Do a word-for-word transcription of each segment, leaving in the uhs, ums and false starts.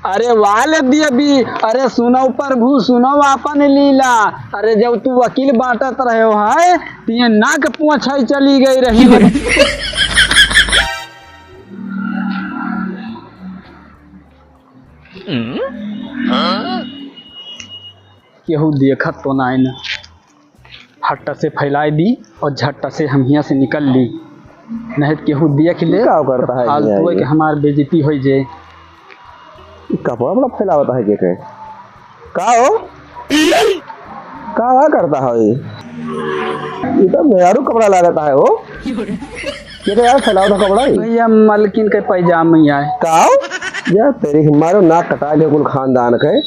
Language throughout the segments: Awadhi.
अरे वाह ले देवी, अरे सुनौ प्रभु, सुनौ आपन लीला। अरे जब तू वकील बाँटत रह्यो है, तिहे नाक पोंछै चली गई रही। केहू देखत तो नाई न। हट्टा से फैलाए दी और झट्टा से हम हियाँ से निकल ली, नहीं तो केहू देख ले का करता है फालतू हियाँ है ये? कि हमार बेइज्जती होइ जे। ई कपड़ा बड़ा फैलावता है के के? का हो? का, का करता है ये? ये तो मेहरारू कपड़ा लागता है हो। ये तो यार फैलावता कपड़ा ही। भैया, मलकिन के पैजामा ही आए। का हो? या तेरी मारो नाक कटा ले कुल खानदान के।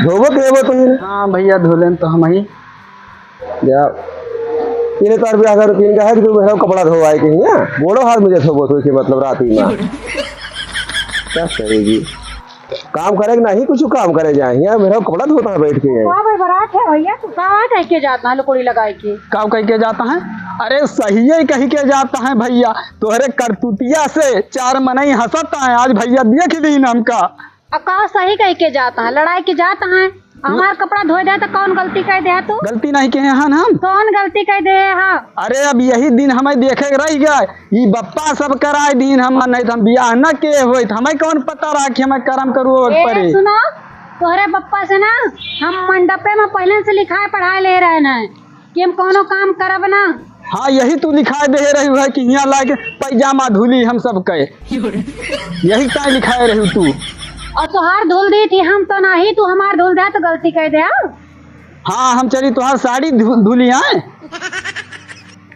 धोबो के वो तो ही। हाँ भैया, धोलेन तो हम ही। या, ये ले तार ब्याह का routine का है कि तू मेरा कपड़ा धोवाए के हियाँ, गोड़ो हाथ में जैसे वो तो के मतलब रात ही में। क्या करेगी? काम करे कि नहीं, कुछ काम करे जाए, हियाँ मेरा कपड़ा धोता है बैठ के। का भाई बरात है भैया, तू का कह के जाता है लकड़ी लगाए के? का कह के जाता है? अरे सही है कह के जाता है भैया, तोहरे करतूतिया से चार मनई हंसत है। आज भैया देख लीन हमका। अब का सही कह के जाता है, लड़ाई के जाता है, हमार कपड़ा धोए दे तो कौन गलती कह दे है तू? गलती नहीं कहे हन हम। कौन गलती कह दे है? अरे अब यही दिन हमें देखे के रह गए, ई बप्पा सब कराए दीन हम, नहीं तो हम बियाह न के होइत, हमें कौन पता रहा कि हमें करम करुआ ए, पड़े। सुनो, तोहरे बप्पा से ना हम मंडपे में पहले से लिखाए पढ़ाए ले रहे हैं। कि हम कौनो काम करब ना। हाँ, यही तू लिखाए देहे रही है कि हियाँ लाके पैजामा धुली हम सब कहे। यही ताई लिखाए रही तू। और तोहार धुल दी थी हम तो नाही, तू हमार धुल दे तो गलती कह दे। हाँ, हम चली तोहार साड़ी धु-, धुली आए।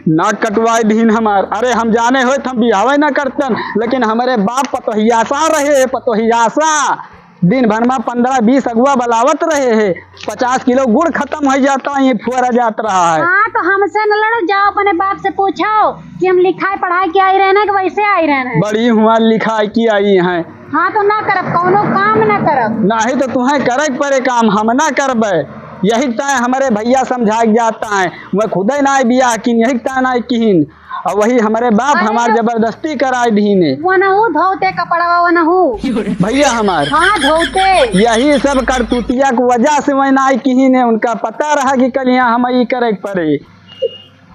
नाक कटवाए दीन हमार। अरे हम जाने होइत हम बियाहवे ना करतन, लेकिन हमरे बाप पतोहियासा रहे, पतोहियासा। दिन भर में पन्द्रह बीस अगुआ बलावत रहे है, पचास किलो गुड़ खतम होइ जाता है, ये फुअरा जात रहा है। हाँ, तो हमसे न लड़ो, जाओ अपने बाप से पूछो कि हम लिखाई पढ़ाई के आई रहे ना कि वैसे आई रहे ना। बड़ी हुआ लिखाई की आई हैं। हाँ, तो ना करब, कौनो काम ना करब। नाही तो तुहें करे के पड़े काम, हम ना करबे। यही ताय हमरे भैया समझाए के जाता है, वह खुदे ना बियाह किन, यही ताय ना किन। और वही हमरे बाप अरे हमार तो जबरदस्ती कराए दीने। वनहू धोते कपड़वा वनहू। भैया हमार। हाँ, धोते। यही सब करतूतिया की वजह से वही नाई किहीने, उनका पता रहा कि कल यहाँ हम ई करे के पड़े।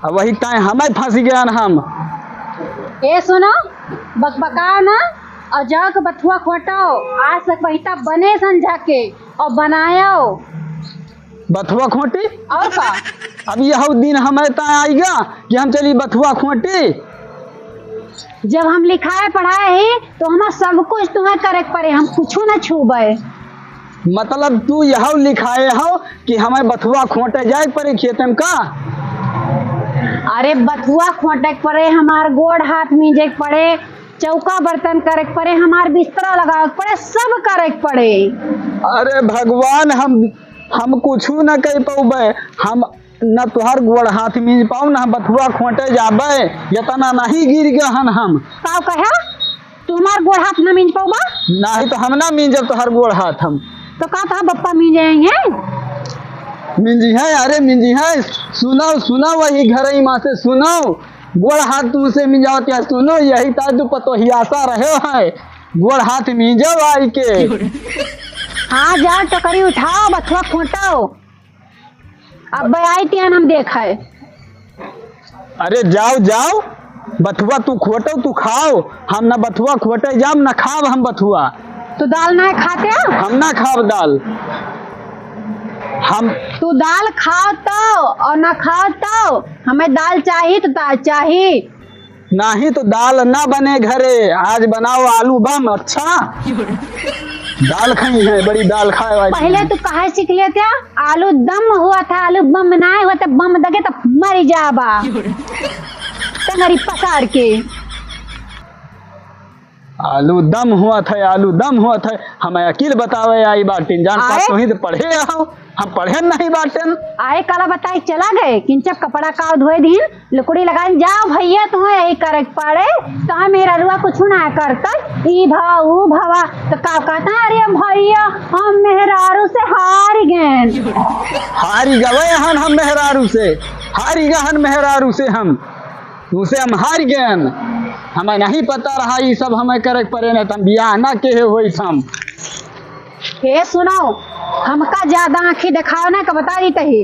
और वही ताय हमें फंस गए हम। ए सुनो, बकबकाओ ना, और जाओ के बथुआ खोटो, आज तक वही तब बने समझा के, और बनायो। बथुआ खोटी? और का? अब यह दिन हमें ता आइगा कि हम चली बथुआ खोटी। जब हम लिखाए पढ़ाए ही, तो हमार सब कुछ तुम्हें करे के पड़े, हम कुछ ना छूबे। मतलब तू यह लिखाए हो कि हमें बथुआ खोटे जाए के पड़े खेते में का? अरे बथुआ खोटे के पड़े, हमार गोड़ हाथ मीजे के पड़े, चौका बर्तन करे के पड़े, हमार बिस्तरा लगावे के पड़े, सब करे के पड़े। अरे भगवान, हम हम कुछु न कह पौबे, हम न तोहर गोड़ हाथ मीज पाऊ, न बथुआ खोटे जाबे, इतना नहीं गिर गहन हम। का कहे? तू हमार गोड़ हाथ न मीज पौबा? नहीं तो हम ना मीजब तोहर गोड़ हाथ हम। तो का तोहर बप्पा मीजे हैं? मीजी है, अरे मीजी है, सुनाओ, सुनाओ, वही घर ही माँ से सुनाओ, गोड़ हाथ तुमसे मिजावत या सुनो, यही ताय तू पतोहियासा रहे है, गोड़ हाथ मीजो आई के। हाँ, जाओ टोकरी उठाओ, बथुआ खोटो। अब आई तियान हम देखाए। अरे जाओ, जाओ, बथुआ तू खोटो, तू खाओ। हम ना बथुआ खोटे जाम, ना खाब हम बथुआ। तू दाल ना खाते हो? हम ना खाब दाल। हम तू दाल खाओ तो और ना खाओ तो, हमें दाल चाही तो दाल चाही। नाही तो दाल ना बने घरे, आज बनाओ आलू बम। अच्छा, दाल खाई है, बड़ी दाल खाए वाली पहले है। तू कहे सीख लेते, आलू दम हुआ था, आलू बम ना हुआ तो बम दगे तो मर जाबा टंगरी पसार के। आलू दम हुआ था, आलू दम हुआ था, हमें अकील बतावे आई बाटिन, जान पास आए? तुहीं तो पढ़े आओ। हम पढ़े नहीं बाटेन। आए काला बताई चला गए, किंचक कपड़ा का धोए दीन, लुकड़ी लगाइन, जाओ भैया, तुम्हें यही करे के पड़े, तो हम मेहरारुआ कुछ ना करते, ई भा, ऊ भवा, तो का कहता है, "अरे भैया, हम मेहरारू से हार गए।" हारी गवे हन हम मेहरारू से, हारी गहन मेहरारू से हम, तुमसे हम हार गए। हमें नहीं पता रहा, ई सब हमें करे के परे, नहीं तो हम बियाह ना केहे होइत हम। हे सुनो, हमका ज्यादा आँखी देखाओ ना, का बता दी तही।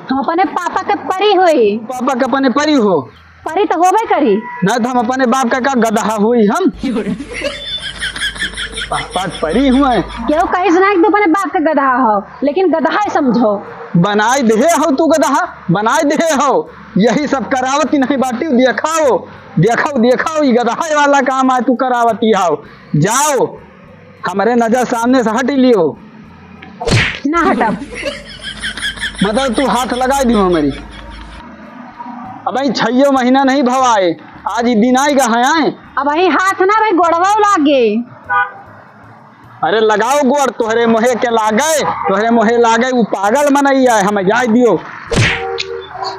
हम अपने पापा के परी होई। पापा के अपने परी हो? परी तो होबे करी। नहीं तो हम अपने बाप का, का गदहा होई हम? पापा के परी हुए। केहू कही सुना कि तू अपने बाप के गदहा हो, लेकिन गदहा ही समझो। बनाई देहे हो तू गदहा, बनाई देहे हो। यही सब करावती नहीं बाटी, देखाओ, देखाओ, देखाओ, ई गदहा वाला काम आए तू करावती हो। जाओ, हमरे नजर सामने से हट लियो। ना हटब। मतलब तू हाथ लगाई दियो हमरी। अब ई छइयो महीना नहीं भवाए, आज ई दिन आई गा है, आए। अब ई हाथ ना भाई, गोड़वा लागे। अरे लगाओ गोड़, तोहरे मोहे के लागे, तोहरे मोहे लागे, उ पागल मनई है, हमें जाए दियो।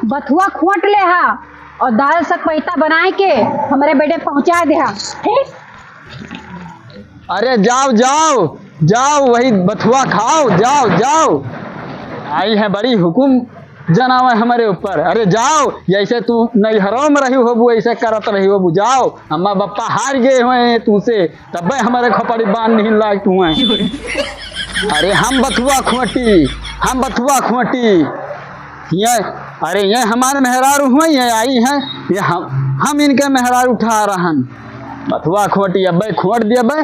बथुआ खोट लेहा और दाल सक पैता बनाए के हमरे बेटे पहुँचा देहा, ठीक? अरे जाओ, जाओ, जाओ, वही बथुआ खाओ, जाओ, जाओ। आई है बड़ी हुकुम जनावे हमरे ऊपर। अरे जाओ, जैसे तू नैहरों में रही होबू, ऐसे करत रही होबू। जाओ, अम्मा बप्पा हार गए हुए हैं तुमसे, तब्बे हमरे खोपड़ी बांध नहीं लायक हुए। अरे हम बथुआ खोटी, हम बथुआ खोटी। ये, अरे ये हमारे मेहरारू हुए, ये आई हैं, ये हम, हम इनके मेहरारू उठा रहन। बथुआ खोटी, अब्बे खोट दियबे,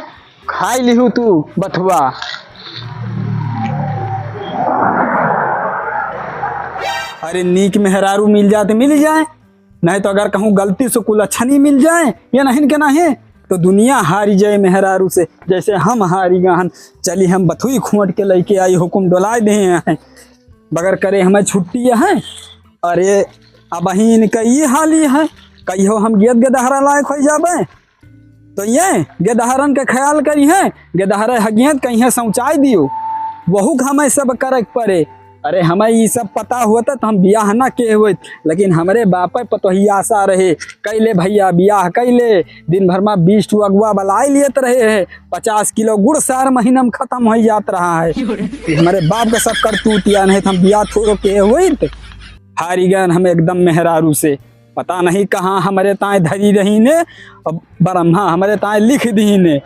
खाई लिहू तू बथुआ। अरे नीक मेहरारू मिल जाए तो मिल जाए, नहीं तो अगर कहूँ गलती से कुलच्छनी मिल जाए, ये नहीं के नहीं, तो दुनिया हारी जाए मेहरारू से, जैसे हम हारी गहन। चली हम बथुई खोट के लेके आई, हुकुम डोलाए दे हैं, बगैर करे हमें छुट्टी है। अरे अबहीं इनका ई हाल ही है, कहियो हम गेद गेदहरा लायक हो जाबे, तो ये गेदहरन के ख्याल करी है, गेदहरे हगियत कहीं शौचाई दियो, वहू के हमें सब करे के परे। अरे हमें ई सब पता होता तो हम बियाह ना के होत, लेकिन हमरे बापे पतोहिया आशा रहे, कैले भैया बियाह कैले, दिन भर में बीस ठो अगुआ बलाई लेत रहे है, पचास किलो गुड़ सार महीना में खत्म हो जात रहा है। कि हमरे बाप का सब करतूतिया नहीं तो हम बियाह थोड़ो के होत। हारी गन हम एकदम मेहरारू से, पता नहीं कहाँ हमरे ताए धरी रही ने, अब ब्रह्मा हमरे ताए लिख दी ने।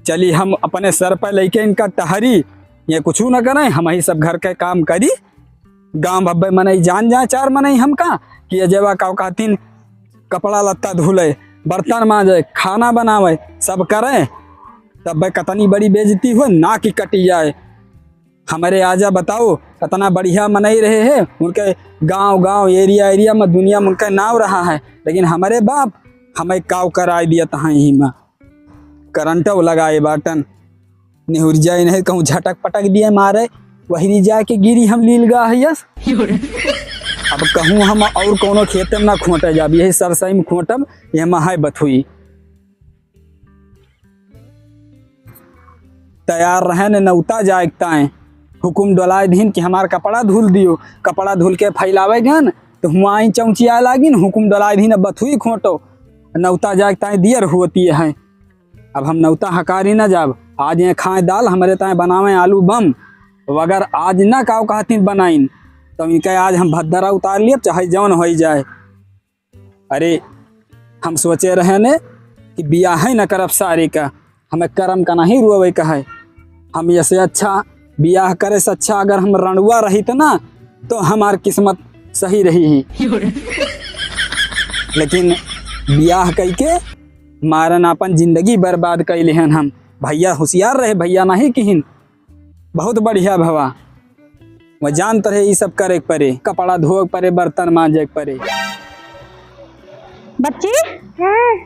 चली हम अपने सर पर लेके इनका टहरी, ये कुछ न करें, हम ही सब घर के काम करी। गांव भब्बे मनई जान जाए, चार मनई हमका, कि अजयवा का कहतीन कपड़ा लत्ता धुले, बर्तन मांजे, खाना बनावे, सब करे, तब कतनी बड़ी बेइज्जती हो, ना कि कटी जाए। हमरे आजा बताओ, कतना बढ़िया मनई रहे हैं, उनके गांव गांव, एरिया एरिया में, दुनिया में उनका नाव रहा है, लेकिन हमरे बाप हमें काव कराए दिया तहाँ ही में। करंटो लगाए बाटन, निहुर जाए नहीं कहूँ झटक पटक दिए मारे, वही जाके गिरी हम लील गा है यस। अब कहूँ हम और कोनो खेते में ना खोटे जाब, यही सरसई में खोटब, ये महाय बथुई। तैयार रहे ने नौता जाए के ताए, हुकुम डोलाए दीन कि हमार कपड़ा धुल दियो। कपड़ा धुल के फैलावे गन तो हुआई चौंचिया लागिन, हुकुम डोलाए दीन अब बथुई खोटो, नौता जाए के ताए दियर होती है। अब हम नौता हकारी ना जाब, आज ये खाए दाल, हमरे ताए बनावे आलू बम। अब अगर आज ना काव कहतीन बनाइन, तो इनका आज हम भद्दरा उतार लियब, चाहे जौन होई जाए। अरे हम सोचे रहे ने कि बियाह ही न करब सारे का, हमें करम का नहीं रोवे का है। हम ऐसे अच्छा, बियाह करे से अच्छा अगर हम रणुआ रहित ना, तो हमार किस्मत सही रही ही। लेकिन बियाह कई के मारन अपन जिंदगी बर्बाद कई लेहन हम। भैया होशियार रहे, भैया नहीं किहिन। बहुत बढ़िया भवा। वह जानत रहे ई सब करे के परे, कपड़ा धोए के परे, बर्तन मांजे के परे। बच्ची, हाँ।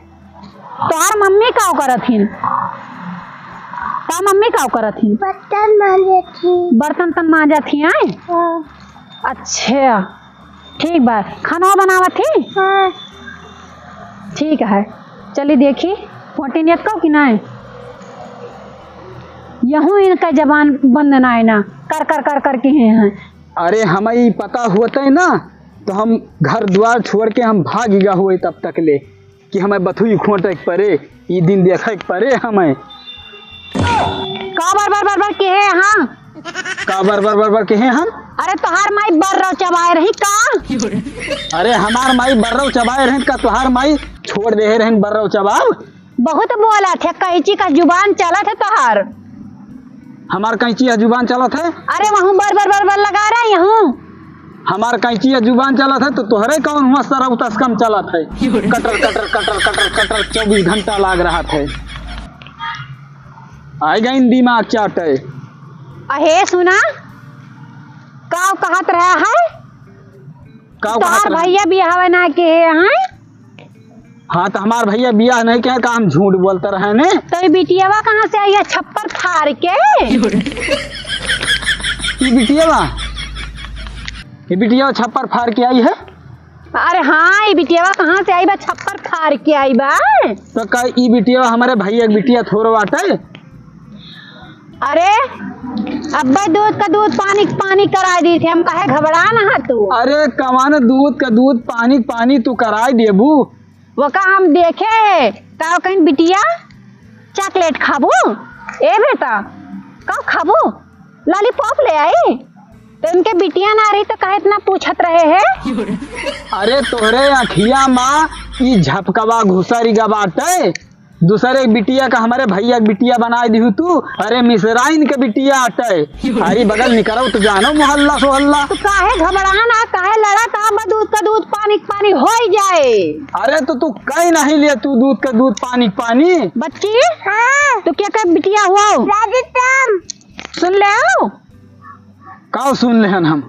तोहार मम्मी का करत हिन? तोहार मम्मी का करत हिन? बर्तन मांजत ही। बर्तन तन मांजत ही, आए? हाँ। अच्छा, ठीक बा। खाना बनावत ही? हाँ। ठीक है, चली देखी, फोटी नियत कहो कि नहीं? यहू इनका जबान बंद ना है ना, कर कर कर कर के हैं, हैं। अरे हमें ई पता होते ना, तो हम घर द्वार छोड़ के हम भाग गया हुए तब तक ले, कि हमें बथुई खोटे के परे, ई दिन देखे के परे हमें। का बर बर बर बर के है, हाँ? का बर बर बर बर के हैं हम? अरे तोहार माई बर्रव चबाए रही का? अरे हमार माई बर्रव चबाए रही का? तोहार माई छोड़ देहे रही बर्रव चबाब। बहुत बोलत है, कैंची का जुबान चलत है तोहार। हमार कैंची का जुबान चलत है? अरे वहूँ बर बर बर बर लगा रहे हूँ। हमार कैंची का जुबान चलत है तो तोहरे कौन हुआ सरऊ तसकम चलत है? कटर कटर कटर कटर कटर चौबीस घंटा लाग रहत है। आइ गइन दिमाग चाटे। अहे सुना, का कहत रहा है? का कहत तोहार रहा? भैया बियाह ना के हैं? हाँ, तो हमार भैया बियाह नहीं किहे, का हम झूठ बोलत रहे ने? तो ई बिटियावा कहाँ से आई है छप्पर फार के? ई बिटियावा, ई बिटियावा छप्पर फार के आई है? अरे हाँ, ई बिटियावा कहाँ से आई बा? छप्पर फार के आई बा। तो का ई बिटियावा हमरे भैया के बिटिया थोड़ो बाटे? अरे, अब्बे दूध का दूध, पानी का पानी कराइ दी थे हम, काहे घबड़ा ना हा तू? अरे, कवन दूध का दूध, पानी का पानी तू कराइ देबू? वो का हम देखे है, का कहीं बिटिया चॉकलेट खाबू? ए बेटा, का खाबू? लॉलीपॉप ले आई? तो इनके बिटिया ना रही तो काहे इतना पूछत रहे है? अरे, तोहरे अखिया मा ई झपकवा घुसरी गा बाटे। दूसरे बिटिया का हमरे भैया के बिटिया बनाइ दिहू तू। अरे मिसराइन के बिटिया आटे। अरे बगल निकरो तो जानो मोहल्ला सोहल्ला। तो काहे घबरान आ, काहे लड़त आ, बा दूध का दूध पानी का पानी होइ जाए। अरे तो तू कहीं नहीं ले तू दूध का दूध पानी का पानी। बच्ची, हाँ। तू के का बिटिया हुआ? राजित राम। सुन लेउ? का सुन लेहन हम?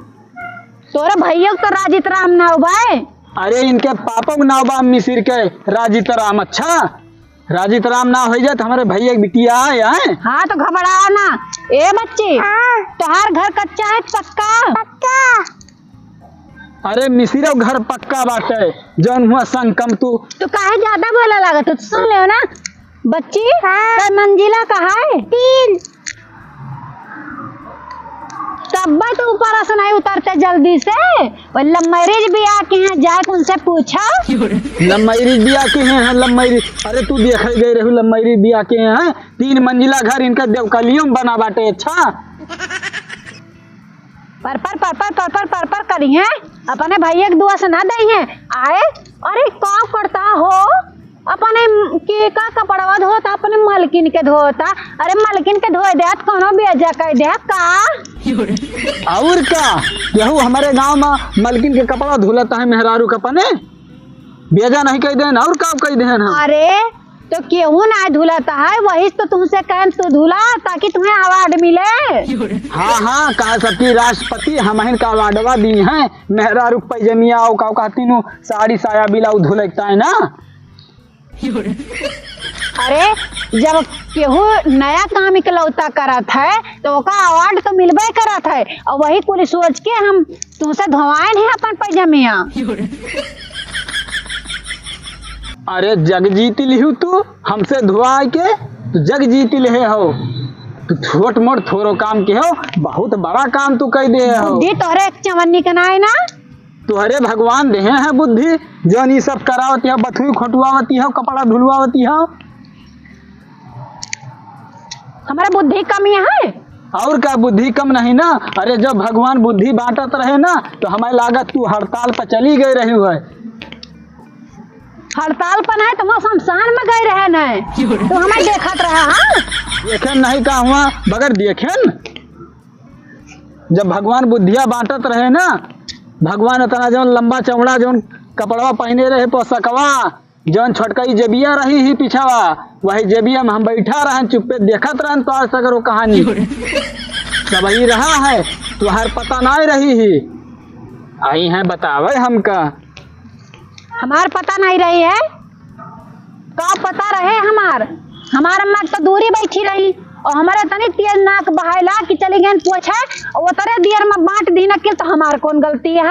तोरे भैया के तो राजित राम नाव बाय। अरे इनके पापा के नाव बा मिसिर के राजित राम। अच्छा, राजित राम ना होइ जाए तो हमरे भैया के बिटिया आए, आए। हाँ, तो घबराओ ना। ए बच्ची, हाँ। तोहार घर कच्चा है पक्का? पक्का। अरे मिसिरो घर पक्का बाटे, जौन हुआ संग कम तू। तू काहे ज्यादा बोले लागत हो? तू सुन लेउ ना। बच्ची, हाँ। कै मंजिला का है? तीन। तब्बे तो ऊपर से नहीं उतरते जल्दी से। वो लव मैरिज बियाह किहे हैं, जाए के उनसे पूछो। लव मैरिज बियाह किहे हैं, लव मैरिज। अरे तू देखे गए रहू लव मैरिज बियाह किहे हैं। तीन मंजिला घर इनका देवकलियों में बना बाटे। अच्छा। पर पर पर पर पर पर पर पर करिहे, अपने भैया के दुआ से ना दइहे। आए, अरे का करता हो, अपने के का कपड़वा धोता, अपने मलकिन के धोता। अरे मलकिन के धोए देत, कौनो बेजा कइ दे का? और का, केहू हमरे गाँव मा मलकिन के कपड़ा धुलत है मेहरारू के अपने? बेजा नहीं कइ देन, और का कइ देन हम? अरे तो केहू ना धुलत है, वही तो तुमसे कहन तू धुला, ताकि तुम्हें अवार्ड मिले। हाँ, हाँ, का सबकी राष्ट्रपति हमहिन का अवार्डवा दी हैं, मेहरारू पैजमिया और का कहती नु साड़ी साया ब्लाउज धुलकता है ना। अरे, जब केहू नया काम इकलौता करत है, तो ओका अवार्ड तो मिलबे करत है, और वही कुल सोच के हम तुमसे धोवाएन है अपन पैजमिया। अरे जग जीत लिहू तू हमसे धोआए के, तू जग जीत लिहे हो। तू छोट मोट थोरो काम के हो, बहुत बड़ा काम तू कइ दे हो। बुद्धि तोहरे एक चवन्नी के नाय ना। तोहरे भगवान देहे हैं बुद्धि, जौन ई सब करावती हो, बथुई खोटुआवती हो, कपड़ा धुलवावती हो। हमारा बुद्धि कम यहाँ है? और का बुद्धि कम नहीं ना? अरे जब भगवान बुद्धि बांटत रहे ना तो हमें लागत तू हड़ताल पर चली गई रही है। हड़ताल पर नहीं तो वहाँ शमशान में गए रहे नहीं तो हमें देखत रहा। हाँ देखे नहीं का हुआ बगैर देखे न? जब भगवान बुद्धिया बांटत रहे ना, भगवान इतना जौन लंबा चौड़ा जौन कपड़वा पहने रहे पोसकवा, जौन छोटका ई जेबिया रही ही पिछवा, वही जेबिया में हम बैठा रहन, चुप्पे देखत रहन तोहार सगरो कहानी। सब ही रहा है, तोहार पता नाय रही ही। आई हैं बतावे हमका। हमार पता नहीं रही है, का पता रहे हमार। हमार अम्मा तो दूरी बैठी रही और हमारे इतनी तेज नाक बहायला कि चली गई पोछे और उतरे दियर में बांट दीन अकिल, तो हमार कौन गलती है?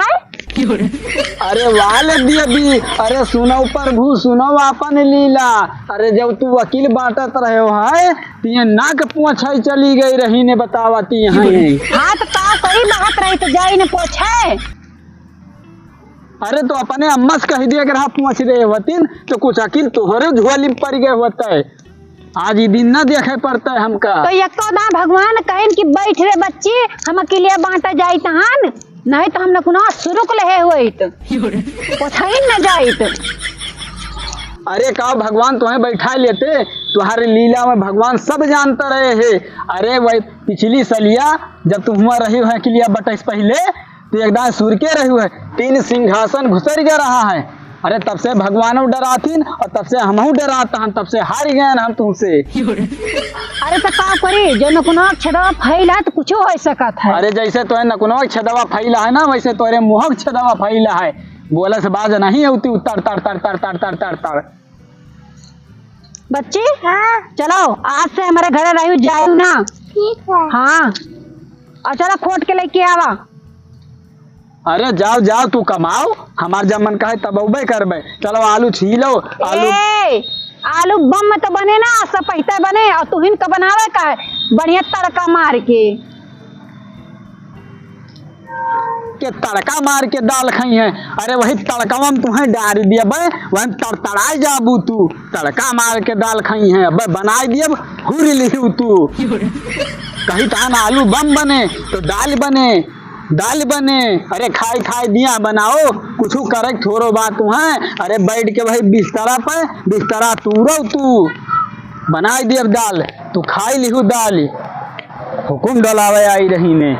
अरे वाह ले देवी, अरे सुनो प्रभु, सुनो आपन लीला। अरे जब तू अकिल बांटत रहे हो है, तो ये नाक पोछे चली गई रही ने बतावती है। हाँ, तो का करी, बात रही तो जाई ने पोछे। अरे तो अपने अम्मा से कह दिया, अगर हाँ पोछ रहे होतिन, तो कुछ अकिल तोहरे झोली में पड़ गए होते। आज ई दिन ना देखे पड़ता है हमका। तो यक्को दाँय भगवान कहेन कि बैठ रे बच्ची, हम अकेलिया बाँटा जाइत हन, नहीं तो हम नकुना सुरुक लेहे होइत। ओछाइन न जाइत। अरे का भगवान तुम्हें बैठा लेते, तुम्हारे लीला में भगवान सब जानता रहे है। अरे वही पिछली सलिया जब तुम हुआ रही हो अकेलिया बटै से पहिले, तो एकदम सुरके रही है, तीन सिंहासन घुसर गया रहा है। अरे तब से भगवानो डराथिन और तब से हमहू डरात हन, तब से हार गए हम तुमसे। अरे तो का करी, जो नकुनवा के छेदवा फैला है तो कुछ हो सकत है। अरे जैसे तोरे नकुनवा के छेदवा फैला है ना, वैसे तोरे मुँह के छेदवा फैला है। बोले से बाज नहीं है उती, तड़ तड़ तड़ तड़ तड़ तड़ तड़ तड़। बच्ची, हाँ। चलो आज से हमारे घरे रही जाए ना। ठीक है। हाँ, और चलो खोट के लेके आवा। अरे जाओ जाओ, तू कमाओ, हमार जब मन कहे तब अउबे करबे। चलो आलू छीलो, आलू। ए, आलू बम में तो बने ना, सब पहिते बने, और तुहिन का बनावे का है बढ़िया तड़का मार के। के तड़का मार के दाल खाई है। अरे वही तड़कवा में तुहें डाल दिया बे, वही तड़तड़ाई जाबू तू। तड़का मार के दाल खाई है, अबे बनाई दिया, हुर लिहू तू। कही तहन आलू बम बने तो दाल बने, दाल बने। अरे खाई खाई दिया बनाओ, कुछ करे थोड़ो बात है। अरे बैठ के भाई बिस्तरा पे, बिस्तरा तूरो तू, बनाई दिया दाल, तू खाई लिहू दाल। हुकुम डलावे आई रही ने।